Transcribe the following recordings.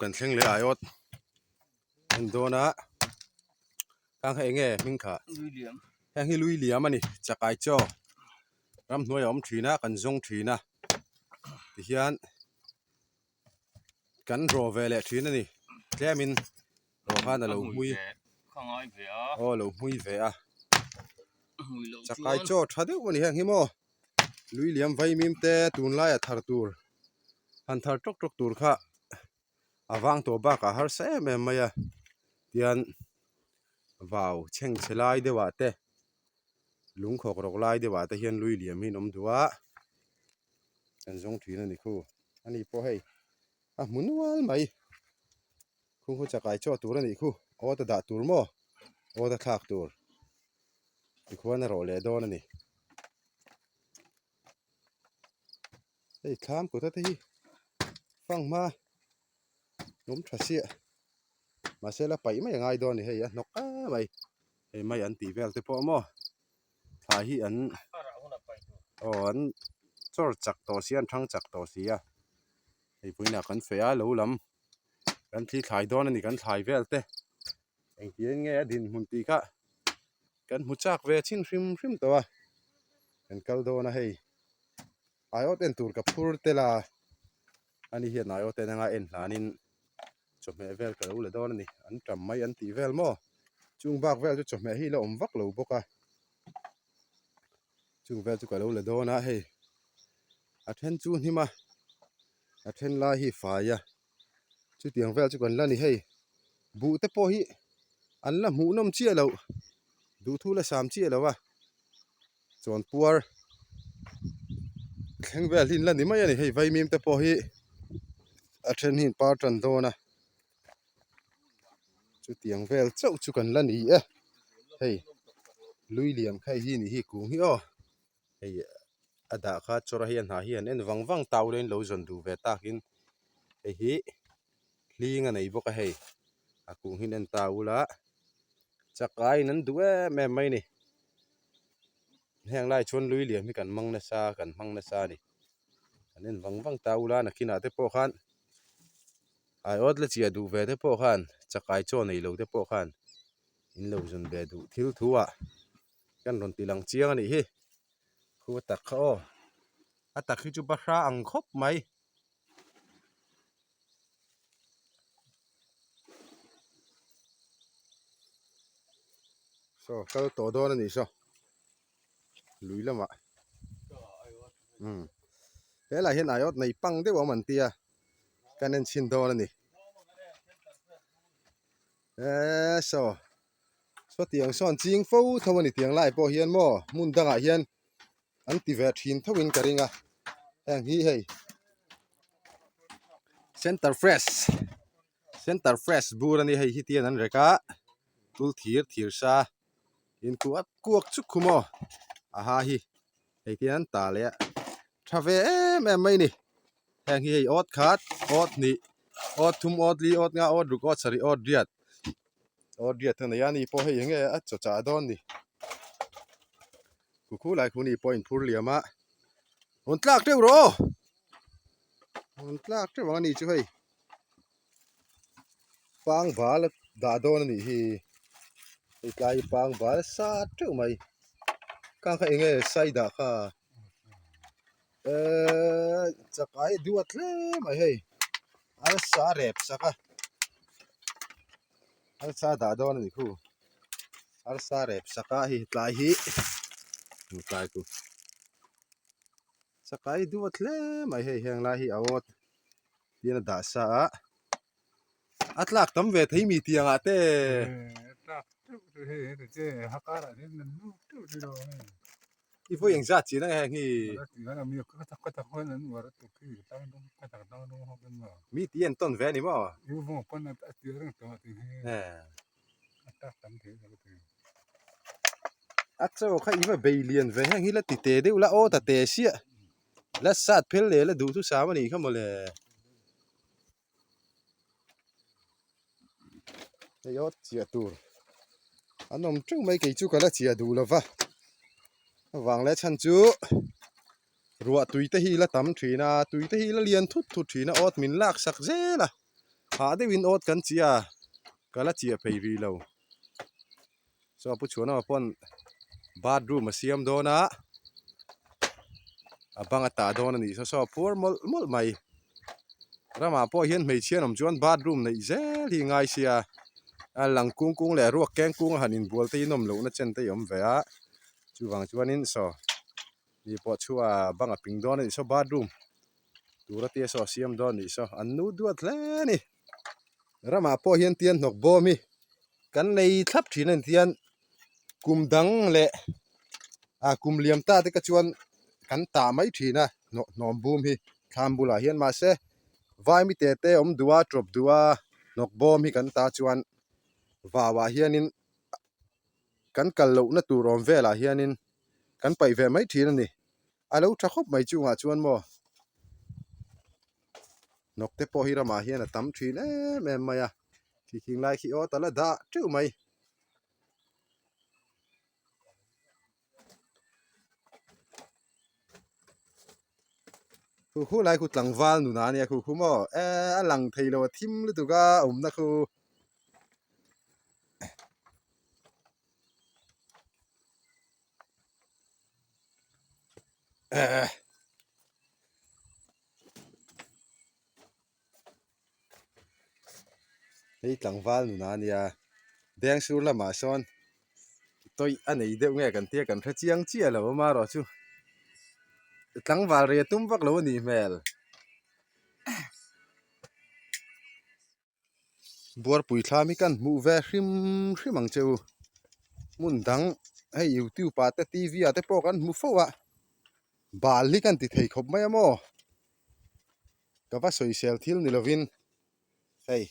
kan thleng leh aiawt en dawn a khang kha enge hming kha heng hi lui liam a ni chakai chaw ramhnuai a awm thin a kan zawng thin a tihian kan raw ve leh thin a ni tlemin raw khan a lo hmui aw a lo hmui ve a chakai chaw tha deuh a ni heng hi maw lui liam vaimim te tunlaia thar tur han thar tawk tawk tur kha a vang tawh bakah harsa em em mai a tian vau chhengchhe lai deuh ah te lung khawk rawk lai deuh ah te hian lui liam hi an awm duh a an zawng thin a ni khu ani pawh hei a hmu nual mai khung khu chakai chaw tur a nih khu awt a dah tur maw awt a thlak tur tikhuan a rawh leh dawn a ni hei thlam kut a te hi fanghma awm tha chiah mahse la paih mai a ngai dawn a ni hei a hnawk em mai hei mai an tih vel te pawh maw thlai hi an aw an chawr chak tawh si a an thang chak tawh si a hei vawiinah kan feh a lo lam kan thli thlai dawn a ni kan thlai vel te engtin nge a dinhmun tih kha kan hmu chak ve chin hrim hrim tawh a kan kal dawn a hei aiawt en tur ka phur tel a ani hian aiawt en anga en hlanin chawhmeh vel ka lo la dawn a ni an tam mai an tih vel maw chung bak vel chu chawhmeh hi la awm vak lo bawk a chung vel chu ka lo la dawn a hei a then chu hnim a a then lai hi fai a chutiang vel chu kan la ni hei buh te pawh hi an la hmuh nawm chiah loh duhthu la sam chiah lo a chuan puar thleng vel hi an la ni mai a ni hei vaimim te pawh hi a then hi an par tan dawn a chutiang vel chauh chu kan la ni e hei lui liam kha hei hi a nih hi kung hi aw hei a dah kha chawr a hi a hnah hi an en vang vang tau leh in lo zawn duh ve takin hei hi hling a nei bawk a hei a kung hi an en ta ula chakai in an duh em em mai a ni heng lai chuan lui liam hi kan hmang nasa kan hmang nasa a ni an en vang vang ta ula nakinah te pawh khan aiawt la chiah duh ve te pawh khan chakai chaw nei lo te pawh khan in lo zawn ve duh thil thu ah kan rawn ti lang chiang a nih hi khu a tak kha aw a tak hi chu bahra ang khawp mai. Saw kal tawh dawn a nih saw lui lamah umm helaiah hian aiawt nei pang deuh a awm an tia kan en chhin dawn a ni eee saw sawtiang sawn ching fo tho a ni tiang lai pawh hian maw hmun dangah hian an ti ve thin tho in ka ring a heng hi hei center fresh center fresh bur a ni hei hi tian an rek a tul thir thir sa in kuak kuak chuk khu maw a ha hi hei tian an ta leh a tha ve em em mai a ni heng hi hei awt khat awt hnih awt thum awt li awt nga awt ruk awt sarih awt riat awt riat a nei a ni pawh hei enge a chaw chah dawn ni khu khu lai khu ni pawh a inphur liam a rawn tlak teuh rawh aw rawn tlak teuh ang a ni chu hei pangbal a dah dawn a nih hi hei tlai hi pangbal a sa teuh mai khang kha enge sai dah kha eeee chakai duat hle mai hei arsa rep sak a arsa dah dawn a ni khu arsa rep sak a hei tlai hi tlai chu chakai duat hle mai hei heng lai hi a awt tin a dah sa a a tlak tam ve thei mi tiang ah te i vawi engzat chin ang heng hi mi tih an tawn ve a ni maw a chaw kha i va bei lian ve heng hi la ti te deuh la aw ta te siah la sat phel leh la duh thusam a nih kha mawle. Hei aw chiah tur an awm teuh mai kei chu ka la chiah duh lova avang leh chhan chu ruah tui te hi la tam thin a tui te hi la lian thut thut thin a awt min lak sak zel a. Hah deuhin awt kan chiah a, ka la chiah phei rih lo. Saw pu chhuanawma pawn bathroom a siam dawn a, a bang a tah dawn a nih saw saw a phuar mawlh mawlh mai. Ramah pawh hian hmeichhia an awm chuan bathroom neih zel hi ngai sia, a lang kung kung leh ruak keng kung a han inbual te hi nawm lohna chen te hi a awm ve a, chuvang chuanin saw mi pawh chu a bang a ping dawn a nih saw bathroom tur a tia saw a siam dawn a nih saw an nu duat hle a ni. Ramah pawh hian tian hnawk bawm hi kan nei thlap thin a ni tian kum dang leh ah kum liam ta te kha chuan kan tah mai thin a hnawh hnawm bum hi thlam bulah hian mahse vaimi te te awm duh a tawp duh a hnawk bawm hi kan ta chuan vauah hianin kan kal lohna tur awm velah hianin kan paih ve mai thin a ni a lo tha khawp mai chungah chuan maw hnawk te pawh hi ramah hian a tam thin em em mai a khi khing lai khi aw ta la dah teuh mai. Khu khu lai khu tlangval nuna ania khu khu maw eh a lang thei lo a thim lutuk a awmna khu. Eh. Hei tlangval nuna ania beng sur lamah sawn tawih a nei deuh nge kan tia kan hre chiang chiah lo amaherawhchu tlangval rei a tum vak lo a nih hmel. Buarpui thlam hi kan hmuh ve hrim hrim ang che u. Hmun dang hei youtube ah te tv ah te pawh kan hmu fo a, bal hi kan ti thei khawp mai a maw? Ka va sawisel thil ni lovin hei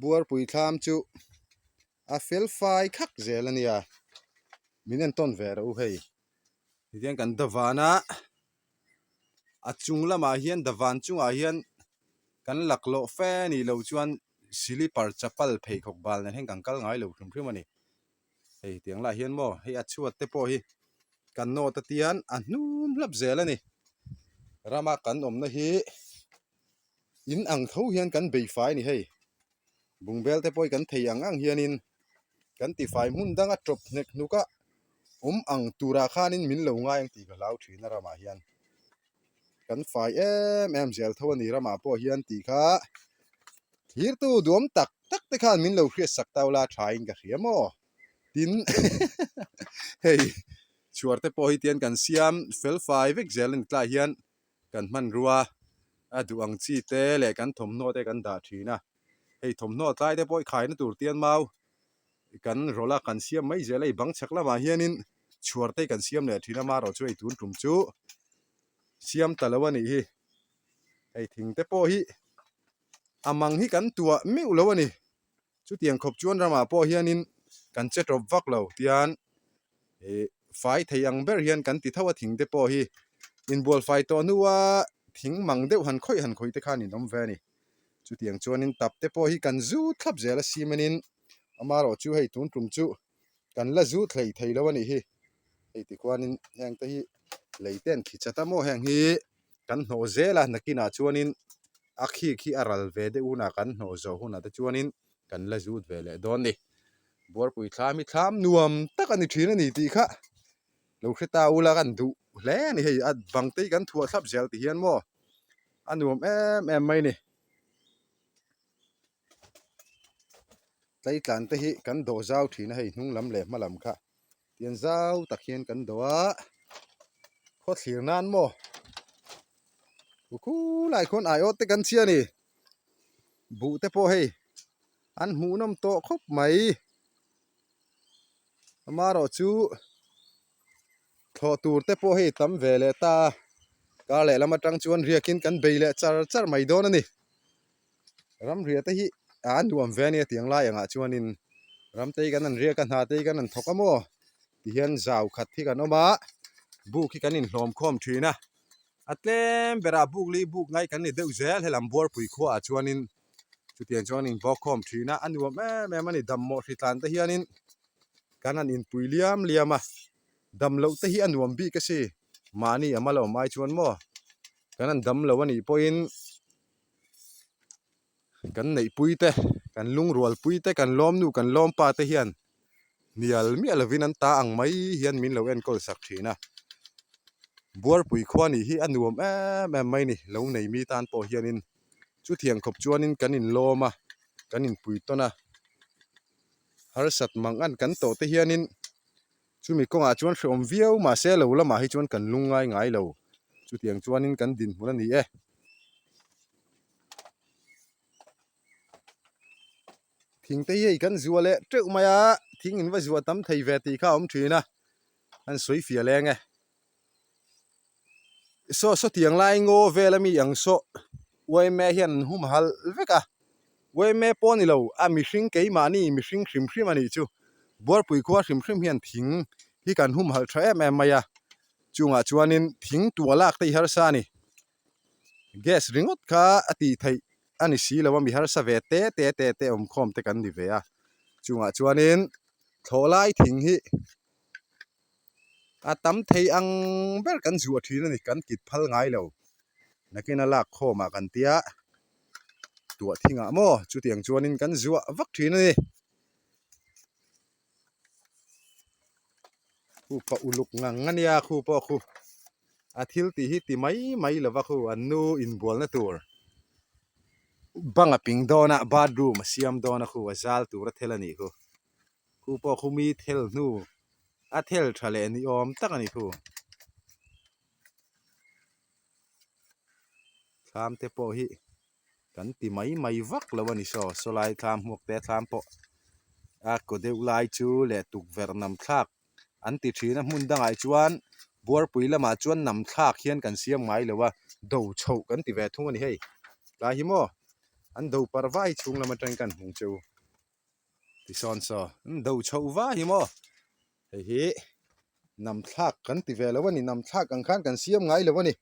buarpui thlam chu a fel fai khak zel a nia, min entawn ve rawh u hei. Tihian kan davan a, a chung lamah hian davan chungah hian kan laklawh fe a nih loh chuan silipar chapal pheikhawk bal nen hian kan kal ngai lo hrim hrim a ni. Hei tiang lah hian maw hei a chhuat te pawh hi kan nawt atian a hnum hlap zel a ni. Rama kan awmna hi in ang tho hian kan bei fai a ni hei. Bungbel te pawh hi kan thei ang ang hianin kan tifai hmun danga tawp hnek hnuk a awm ang turah khanin min lo ngai ang tih ka hlau thin a ramah hian. Kan fai em em zel tho a ni ramah pawh hian tih kha thlirtu duam tak tak te khan min lo hriat sak tau la thain ka hria maw? Tin hei chhuar te pawh hi tian kan siam fel fai vek zel a ni tlaiah hian kan hmanrua a duh ang chi te leh kan thawmhnaw te kan dah thin a, hei thawmhnaw tlai te pawh i khaina tur tian mau kan rawlh a kan siam mai zel a, hei bang chhak lamah hianin chhuar te kan siam leh thin a marawh chu hei tun tum chu siam ta lo a nih hi, hei thing te pawh hi a mang hi kan tuah meuh lo a ni. Chutiang khawp chuan ramah pawh hianin kan che tawp vak lo tian ih fai thei ang ber hian kan ti tho a thing te pawh hi inbual fai tawh hnua thing mang deuh han khawih han khawih te khan in awm ve a ni. Chutiang chuanin tap te pawh hi kan zu thlap zel a simanin amaherawh chu hei tun tum chu kan la zu thlei thei lo a nih hi. Hei tikhuanin heng te hi lei te an khi chat a maw heng hi kan hnawh zel a nakinah chuanin a khik hi a ral ve deuh hunah kan hnawh zawh hunah te chuanin kan la zut ve leh dawn a ni. Buarpui thlam hi thlam nuam tak a ni thin a ni tih kha lo hre ta ula kan duh hle a ni hei a bang te hi kan thuah thlap zel ti hian maw a nuam em em mai a ni. Tleitlan te hi kan dawh zau thin a hei hnung lam leh hma lam kha tian zau tak hian kan dawh a khaw thlir nan maw khu khulai khawn aiawt te kan chhia a ni buh te pawh hei an hmuhnawm tawh khawp mai amaherawh chu thlawh tur te pawh hei tam ve leh ta a kar lehlam atang chuan riakin kan bei leh char char mai dawn a ni. Ramriah te hi a nuam ve a nia tiang lai angah chuanin ram te hi kan han riak a hna te hi kan han thawk a maw tihian zau khat hi kan awm a buk hi kan inhlawm khawm thin a a tlem berah buk li buk ngai kan ni deuh zel helam buarpui khuaah chuanin chutiang chuan inbawk khawm thin a a nuam em em a ni dammawh hritlan te hianin kan han inpui liam liam a dam loh te hi a nuam bik a si mahni a mal a awm ai chuan maw kan han dam lo a nih pawhin. Kan neihpui te, kan lungrualpui te, kan lawmnu kan lawmpa te hian hnial miah lovin an ta ang mai hian min lo enkawl sak thin a. Buarpui khua nih hi a nuam em em mai ni, lo nei mi tan pawh hianin chutiang khawp chuanin kan inlawm a, kan inpui tawn a, harsat mang an kan tawh te hianin Chumi kawngah chuan hrehawm viau mahse lo lamah hi chuan kan lung ngai ngai lo. Chutiang chuanin kan dinhmun a ni e. Thing te hi hei kan zuah leh teuh mai a, thing in va zuah tam thei ve tih kha a awm thin a, an sawi fiah leng e. Saw sawtiang lai ngaw vel ami ang saw uaime hian an hum halh vek a, uaime pawh a ni lo, a mihring keimahni mihring hrim hrim a nih chu. Buarpui khua hrim hrim hian thing hi kan hum halh tha em em mai a, chungah chuanin thing tua lak te hi harsa a ni. Gas ringawt kha a tih theih a ni si lo a, mi harsa ve te te te te awmkhawm te kan ni ve a, chungah chuanin thlawh lai thing hi. A tam thei ang ber kan zuah thin a ni, kan kit phal ngai lo. Nakin a lak khawmah kan tia tuah thingah maw chutiang chuanin kan zuah vak thin a ni. Khu pa uluk ngang a nia khu pawh khu a thil tih hi ti mai mai lova khu an nu inbualna tur bang a ping dawn a bathroom a siam dawn a khu a zal tur a thel a nih khu. Khu pawh khu mi thel hnu a thel tha leh ni awm tak a ni khu. Thlam te pawh hi kan ti mai mai vak lo a ni saw, saw lai thlam hmuak te thlam pawh a kaw deuh lai chu leh tukverh nam thlak an ti thin a hmun dangah chuan buarpui lamah chuan nam thlak hian kan siam ngai lo a do chhoh kan ti ve thung a ni hei tlai hi maw an do parh vai chhung lam atangin kan hmung che u. Tisawn saw an do chhoh va hi maw hei hi nam thlak kan ti ve lo a ni nam thlak ang khan kan siam ngai lo a ni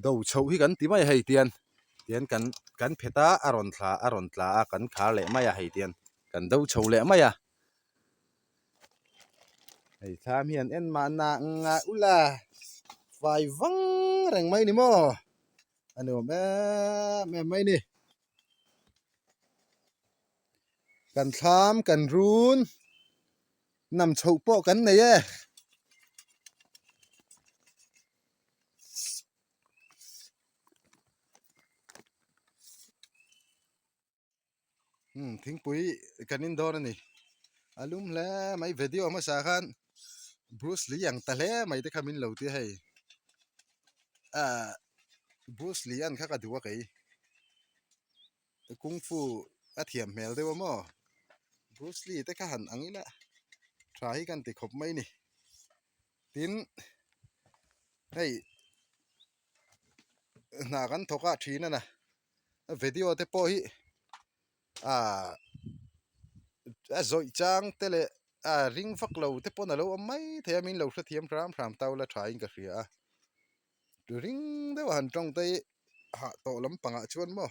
do chhoh hi kan ti mai a hei tian tian kan kan phet a a rawn thla a rawn tla a kan khar leh mai a hei tian kan do chho leh mai a hei thlam hian en mahna nga ula fai vang reng mai ni maw a nuam em em mai ni. Kan thlam kan run nam chhoh pawh kan nei e. Umm thingpui kan in dawn a ni a lum hle mai video hmasa khan Bruce Lee ang ta hle mai te kha min lo ti a hei ah Bruce Lee an kha ka duh a kei. Kung fu a thiam hmel deuh a maw Bruce Lee te kha han ang ila tha hi kan ti khawp mai ni tin hei hna kan thawk a thin a na video te pawh hi ah a zawih chang te leh a ring vak lo te pawn a lo awm mai thei a min lo hrethiam hram hram tau la tha in ka hria a ring deuh a han tawng te hi. hah tawh lampangah chuan maw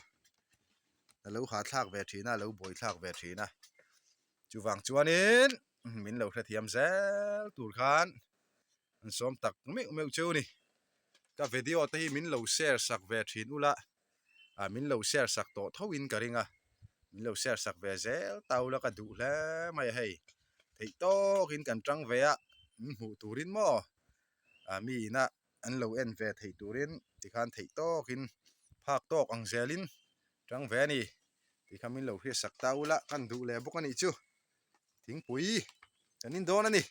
a lo hahthlak ve thin a a lo buaithlak ve thin a chuvang chuanin min lo hrethiam zel tur khan an sawm tak meuh meuh cheu a ni ka video te hi min lo share sak ve thin ula ah min lo share sak tawh tho in ka ring a min lo share sak ve zel ta ula ka duh hle mai a hei theih tawkin kan tang ve a min hmuh turin maw ah mi ina an lo en ve theih turin tikhan theih tawkin phak tawk ang zelin tang ve a ni tikhan min lo hriatsak ta ula kan duh leh bawk a nih chu thingpui kan in dawn a ni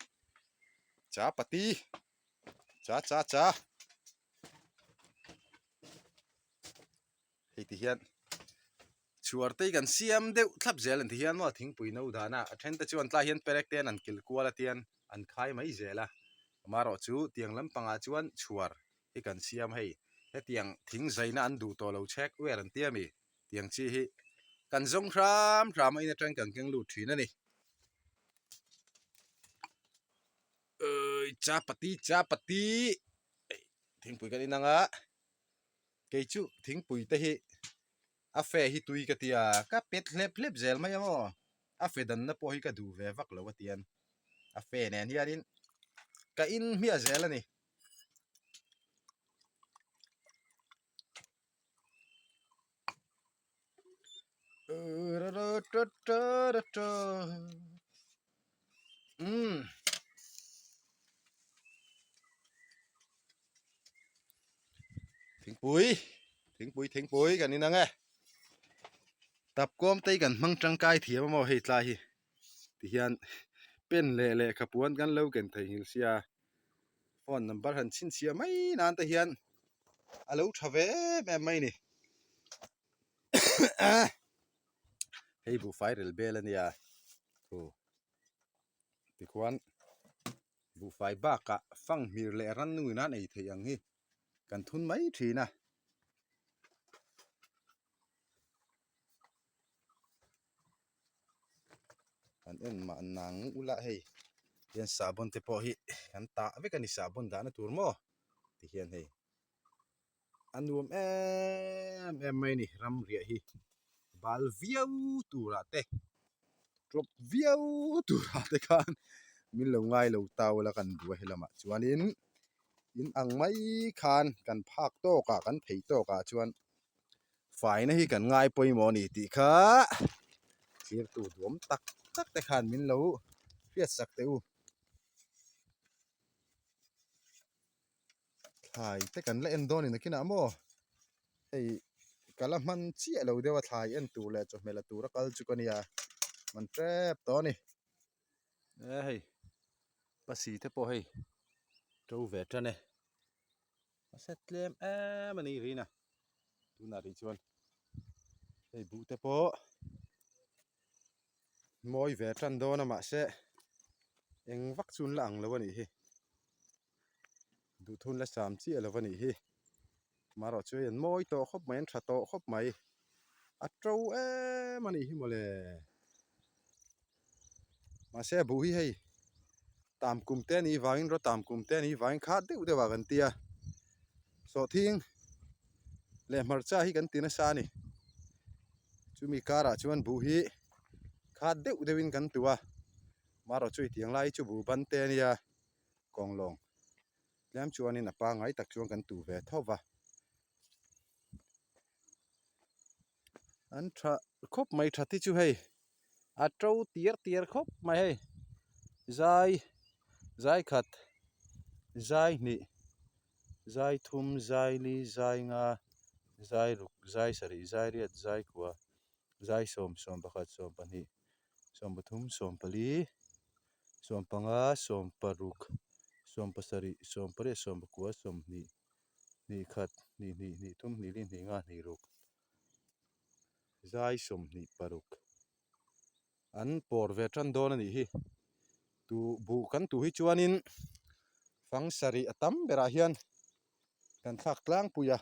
cha pati cha cha cha Hei ti hian chhuar te hi kan siam deuh thlap zel an ti hian maw thingpui no dan a a then te chuan tlai hian perek te an kilh kual a tian an khai mai zel a amaherawh chu tiang lampangah chuan chhuar hi kan siam hei hetiang thing zaina an duh tawh lo chhek uer an tia mi tiang chi hi kan zawng hram hram a in atang kan keng lut thin a ni. Chapati chapati thingpui kan inang a. Kei chu thingpui te hi a fe hi tui ka tia ka pet hlep hlep zel mai ang aw a fe danna pawh hi ka duh ve vak lo a tian a fe nen hianin ka in hmiah zel a ni. Ta ta ta ta umm thingpui thingpui thingpui kan in ang e tap kawm te hi kan hmang tangkai thiam a maw hei tlai hi tihian pen leh lehkha puan kan lo ken theihnghilh sia phone number han chhinchhiah mai nan te hian a lo tha ve em em mai a ni hei buhfai rel bel a nia thu tikhuan buhfai bakah fanghmir leh rannung in an ei theih ang hi kan thun mai thin a. Kan en mah nang ula hei hian sahbawn te pawh hi kan tah vek a ni sahbawn dahna tur maw tihian hei a nuam em em mai a ni ram riah hi bal viau turah te tawp viau turah te khan min lo ngai lo tau la kan buai helamah chuanin in ang mai khan kan phak tawkah kan thei tawkah chuan. Faina hi kan ngai pawimawh a ni tih kha thirtu duam tak tak te khan min lo hriat sak teh u. Thlai te kan la en dawn in nakinah maw hei ka la hman chiah lo deuh a thlai en tur leh chawhmeh la tur a kal chu ka nia man tep tawh a ni. E hei pasi te pawh hei to ve tan e. A set tlem em a ni rin a tunah rih chuan hei buh te pawh mawi ve tan dawn a mahse eng vak chu an la ang lo a nih hi duhthun la sam chiah lo a nih hi marawh chu hei an mawi tawh khawp mai an tha tawh khawp mai a to em a nih hi mawle. Mahse a buh hi hei tam kum te a nih vangin rawt tam kum te a nih vangin khat deuh deuh ah kan ti a sawhthing leh hmarcha hi kan ti nasa a ni chumi karah chuan buh hi khat deuh deuh in kan tu a marawh chu hetiang lai hi chu buh ban te a nia kawnglawng tlem chuanin a pangngai tak chuan kan tu ve tho va. An tha khawp mai that hi chu hei a to tiar tiar khawp mai hei zai zai khat zai hnih zai thum zai li zai nga zai ruk zai sarih zai riat zai kua zai sawm 11 12 13 14 15 16 17 18 19 20 hnih khat hnih hnih hnih thum hnih li hnih nga hnih ruk zai 26 an pawr ve tan dawn a nih hi tu buh kan tuh hi chuanin fang sarih a tam berah hian kan thlak tlangpui a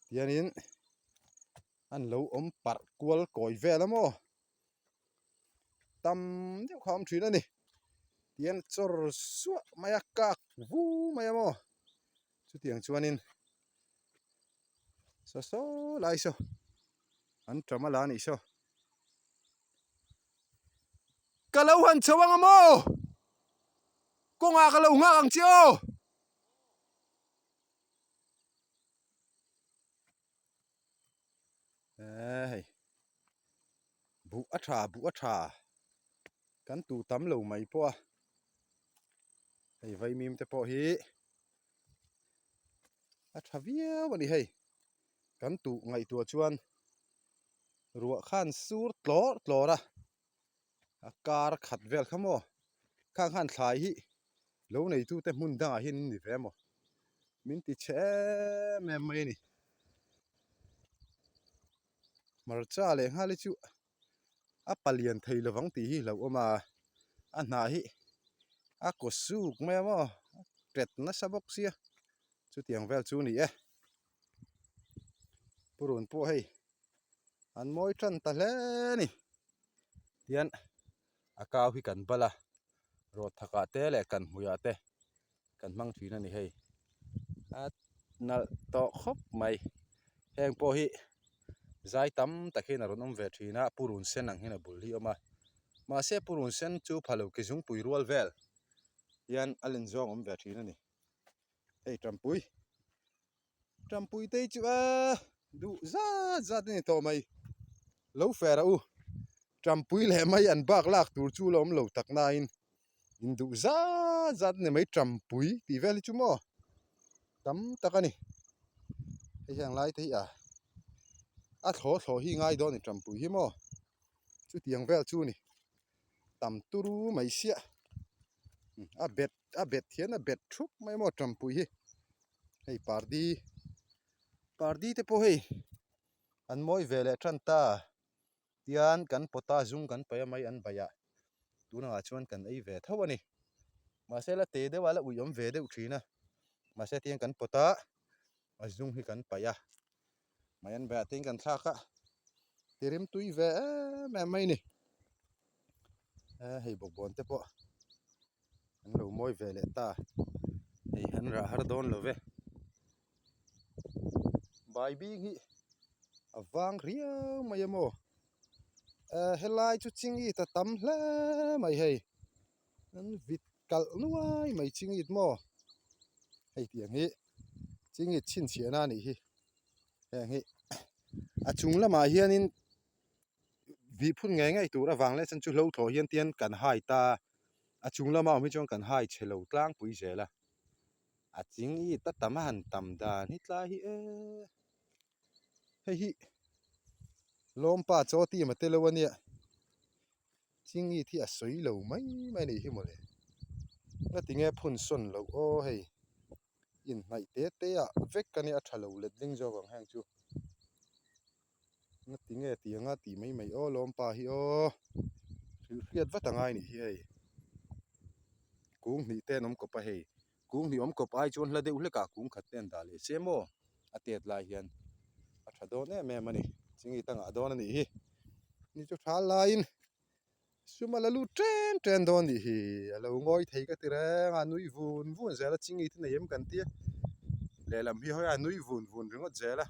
tianin an lo awm parh kual kawi vel a maw. Tam deuh kha a awm thin a ni tihian chawr suah mai a kak vu mai a maw chutiang chuanin saw saw lai saw an ṭam a la a nih saw ka lo han chho ang a maw kawngah ka lo nghak ang che aw. Eee hei buh a tha buh a tha kan tu tam lo mai pawh a hei vaimim te pawh hi a tha viau a ni hei kan tuh ngaihtuah chuan ruah khan sur tlawr tlawr a a kar khat vel kha maw khang khan thlai hi lo neitute hmun dangah hian in ni ve maw min ti chhe em em mai a ni hmarcha leh nghal hi chu a palian thei lovang tih hi hlauhawm a a hnah hi a kaw suk mai a maw a tet nasa bawk sia chutiang vel chu a ni e purun pawh hei an mawi tan ta hle a ni tihian a kau hi kan bal a rawt thakah te leh kan hmuiah te kan hmang thin a ni hei a nalh tawh khawp mai heng pawh hi zai tam tak hian a rawn awm ve thin a purun sen ang hian a bul hi a awm a mahse purun sen chu pha lo ke zungpui rual vel hian a len zawng a awm ve thin a ni hei tampui. Tampui te hi chu a duh zat zat a ni tawh mai lo fer a u. Tampui leh mai an bak lak tur chu la awm lo tak nain induh zat zat a ni mai tampui tih vel hi chu maw tam tak a ni. Hei hian lai te hi a a thlaw thlaw hi ngai dawn a ni tampui hi maw chutiang vel chu a ni tam turu mai siah a bet a bet hian a bet thup mai maw tampui hi hei pardi pardi te pawh hei an mawi ve leh tan ta. Tian kan pawta zung kan paih a mai an baih a, tunah chuan kan ei ve tho a ni. Mahse la te deuh a la uiawm ve deuh thin a, mahse tiang kan pawta a zung hi kan paih a, mai an baih ah tiang kan thlak a, ti rim tui ve em em mai a ni. Hei bawkbawn te pawh an lo mawi ve leh ta, hei an rah har dawn lo ve. Bai bing hi a vang riau mai a maw eh helai chu chingit a tam hle mai hei an vit kalh nuai mai chingit maw hei tiang hi chingit chhinchhiahna a nih hi heng hi a chung lamah hianin vih phun ngei ngei tur avang leh chuan chu hlo thlawh hian tian kan hai ta a chung lama awm hi chuan kan hai chhe lo tlangpui zel a. A ching i ta tam a han tam dan hi tlai hi e hei hi lawmpa chaw team a te lo ania ching it hi a sawi lo mai mai a nih hi mawle ngatinge phun sawn loh aw hei inhnaih te te ah vek a nia a tha lo letling zawk ang heng chu. Nga ti nge ti anga tih mai mai aw lawmpa hi aw hrilh hriat vat angai nih hi hei kung hnih te an awm kawp a hei kung hnih awm kawp ai chuan hla deuh hlek ah kung khat te an dah leh che maw a tet lai hian a tha dawn em em a ni chingit a ngah dawn a nih hi ni chu tha laiin Sum a la lut ṭen ṭen dawn nih hi a lo ngawi thei ka ti reng a, nui vun vun zel a chingit hi nei em kan tia lehlam hi hawi a nui vun vun ringawt zel a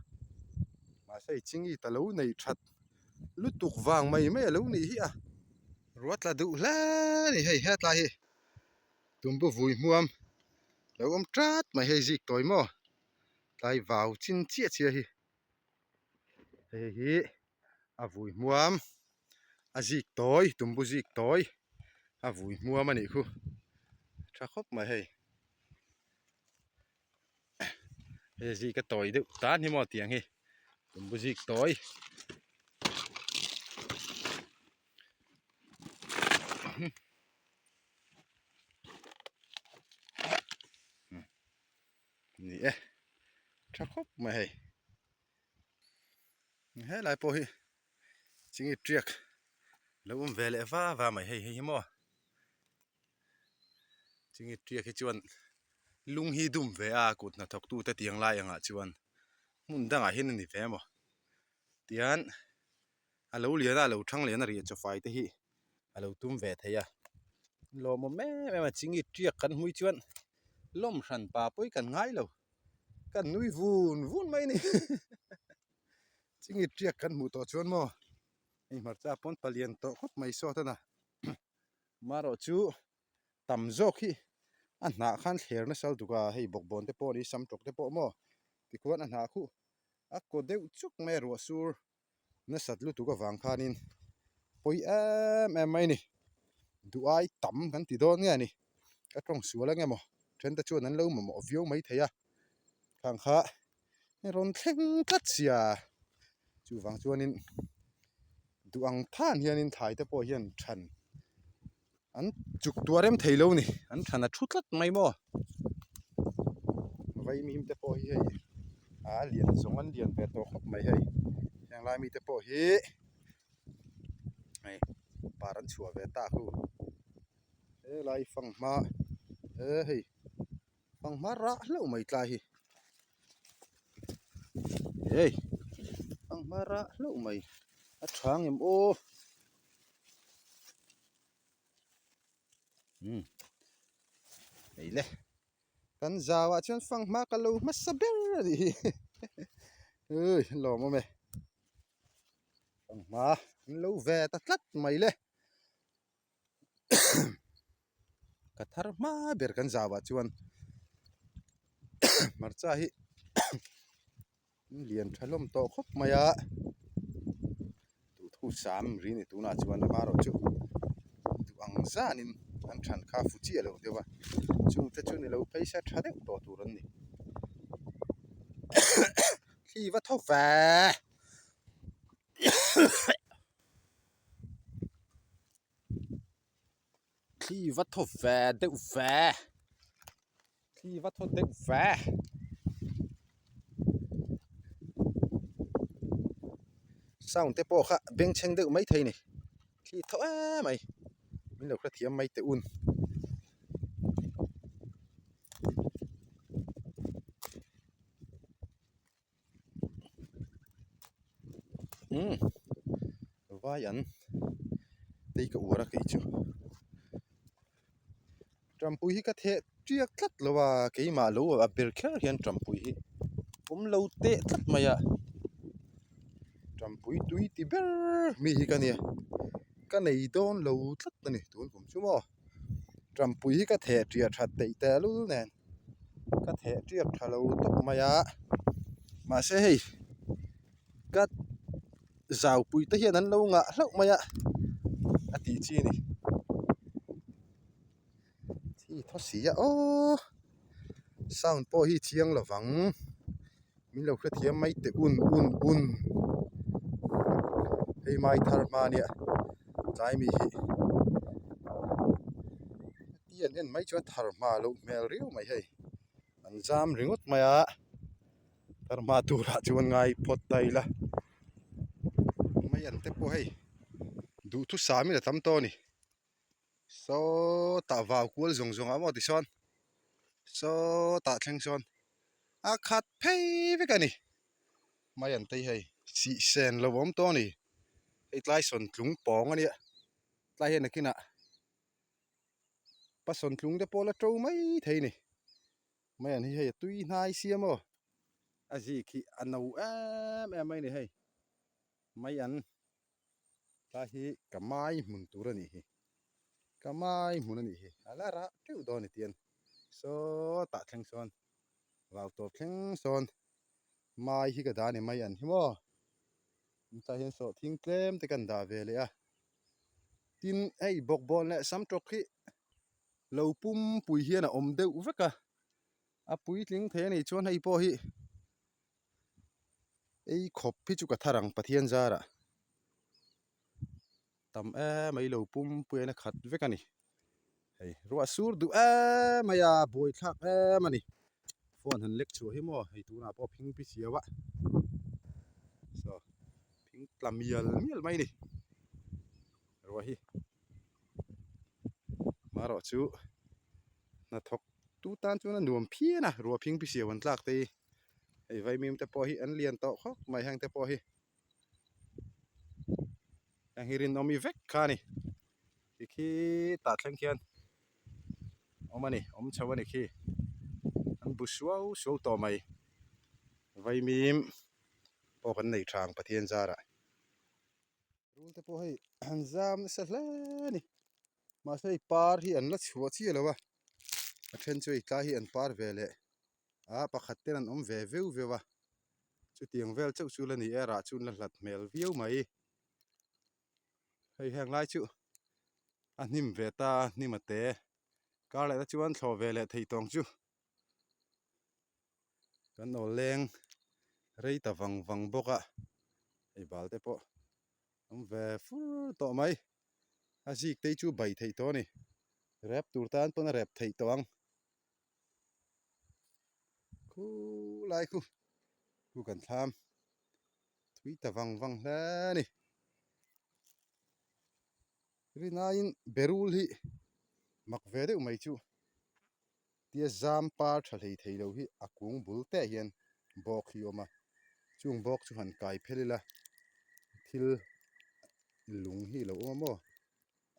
mahse hei chingit a lo nei that lutuk vang mai mai a lo nih hi a ruat la duh hle a ni hei hetlai hi tumbu vui hmuam lo awm ṭat mai hei zik tawi maw tlai vau chin chiah chiah hi hei hi. A vui hmuam a zik tawi tumbu zik tawi a vui hmuam a nih khu tha khawp mai hei hei zik a tawi deuh tan hi maw tiang hi tumbu zik tawi. Ni e tha khawp mai hei. Helai pawh hi chingit tiak lo awm ve leh va va mai hei hei hi maw chingit tiak hi chuan lung hi dum ve a kut hnathawk tute tiang lai angah chuan hmun dangah hian a ni ve maw tian a lo lian a a lo thang lian a riah chawfai te hi a lo tum ve thei a lawmawm em em a chingit tiak kan hmui chuan lawm hran pa pawh kan ngai lo. Kan nui vun vun mai a ni chingit tiak kan hmuh tawh chuan maw hei hmarcha pawn palian tawh khawp mai sawt a na marawh chu tam zawk hi a hnah khan thler nasa lutuk a hei bawkbawn te pawh a ni sam tawk te pawh maw tikhuan a hnah khuh a kaw deuh chuk mai a ruah sur. Nasat lutuk avang khanin pawi em em mai a ni. Duh ai tam kan ti dawn nge a ni. Ka tawng sual ang emaw thente chuan an lo mamawh viau mai thei a. Khang kha rawn thleng tlat sia. Chuvang chuanin duh ang than hianin thlai te pawh hian than An chuk tuah rem thei lo ni, an than a thu tlat mai maw. Vaimim te pawh hi hei a lian zawng an lian ve tawh khawp mai hei. Heng lai mite pawh hi hei par an chhuah ve ta khu. Helai fanghma he hei fanghma rah hlauh mai tlai hi. Hei fanghma rah hlauh mai a tha ang em aw. Umm hei le kan zau ah chuan fanghma ka lo hmasa ber a nih hi ui lawm awm e fanghma an lo ve ta tlat mai le ka thar hma ber kan zau ah chuan hmarcha hi lian tha hlawm tawh khawp mai a duhthu. sam ri ni tunah chuan amaherawhchu duh ang zanin an than kha fu chiah lo deuh a chungte chu ni lo phei se tha deuh tawh tur an ni thli va tho ve. Thli va thaw ve deuh ve thli va thaw deuh ve sound te pawh kha bengchheng deuh mai thei a ni thli thaw em mai min lo hrethiam mai teh un. Umm vai an tei ka uar a kei chu tampui hi ka theh tiak tlat lo a keimah lo a ber kher hian tampui hi awm lo teh tlat mai a tampui tui ti ber mi hi ka nia ka nei dawn lo tlat a ni tun kum chu maw tampui hi ka theh tiah that theih tehlul nen. Ka theh tiak tha lo tawp mai a mahse hei ka zau pui te hian an lo ngah hlauh mai a a tih chi a ni thi thaw si a aww sound pawh hi chiang lo vang min lo hrethiam mai teh un un un hei mai thar hma nia tlai mi hi. Ti an en mai chuan thar hma loh hmel riau mai hei an zam ringawt mai a thar hma turah chuan ngai phawt ta ila mai an te pawh hei duhthusam in a tam tawh a ni sawtah vau kual zawng zawng ah maw tisawn sawtah thleng sawn a khat phei vek a ni mai an te hi hei sih sen lo a awm tawh a ni hei tlai sawn tlung pawng a nia tlai hian nakinah. Pasawn tlung te pawh la to mai thei a ni mai an hi hei a tui hnai siam aw a zik hi a no em em mai a ni hei mai an tlai hi ka mai hmun tur a nih hi ka mai hmun a nih hi a la rah teuh dawn a ni tian sawtah thleng sawn vau tawp thleng sawn mai hi ka dah a ni mai an hi maw tlai hian sawhthing tlem te kan dah ve leh a. Tin, hei bawkbawn leh sam tawk hi lo pum pui hian a awm deuh vek a, a puitling thei a nih chuan hei pawh hi ei khawp hi chu ka thar ang Pathian zarah tam em mai lo pum pui hian a khat vek a ni. Hei ruah sur duh em mai a, buai thlak em a ni. Phone han lek chhuah hi maw hei tunah pawh phing pi siau a saw phing tla mial mial mai a ni ruah hi marawh chu hnathawk tu tan chuan a nuam phian a ruah phing pi siau an tlak te hi hei vaimim te pawh hi an lian tawh khawp mai heng te pawh hi heng hi rinawmi vek kha a ni tikhi tah thleng khian. Awm a ni awm chho a ni khi an bu suau suau tawh mai vaimim pawh kan nei tha ang Pathian zarah rul te pawh hei an zam nasa hle a ni mahse hei par hi an la chhuah chiah lo a a then chu hei tlai hi an par ve leh a pakhat ten an awm ve viau viau a chutiang vel chauh chu la ni e rah chu an la hlat hmel viau mai. Hei heng lai chu a hnim ve ta a hnim a te kar leh te chuan thlawh ve leh thei tawng chu kan awl leng rei ta vang vang bawk a hei bal te pawh awm ve fur tawh mai a zik te hi chu bai theih tawh a ni rep tur tan pawn a rep theih tawh ang khulai khu khu kan thlam. Tui ta vang vang hle a ni. Rinaiin berul hi mak ve deuh mai chu tia zam par tha hlei thei lo hi a kung bul teh hian bawk hi a awm a, chung bawk chu han kai phel ila thil lung hi a lo awm a maw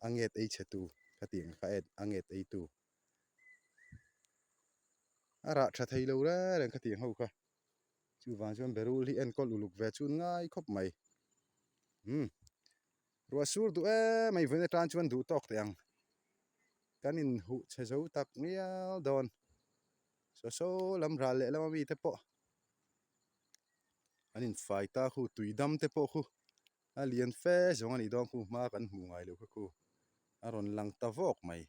a nget ei chhe tu ka tih ang kha a nget ei tu a rah tha thei lo reng reng ka tih ang ho kha. Chuvang chuan berul hi enkawl uluk ve chu ngai khawp mai. Umm ruah sur duh em mai vawiin atan chuan duh tawk teh ang. Kan inhuh chhe zo tak ngial dawn. Saw saw lam ral leh lama mite pawh an infai ta khu tui dam te pawh khu. A lian fe zawng a nih dawn khu hma kan hmuh ngai loh kha khu a rawn lang ta vawk mai.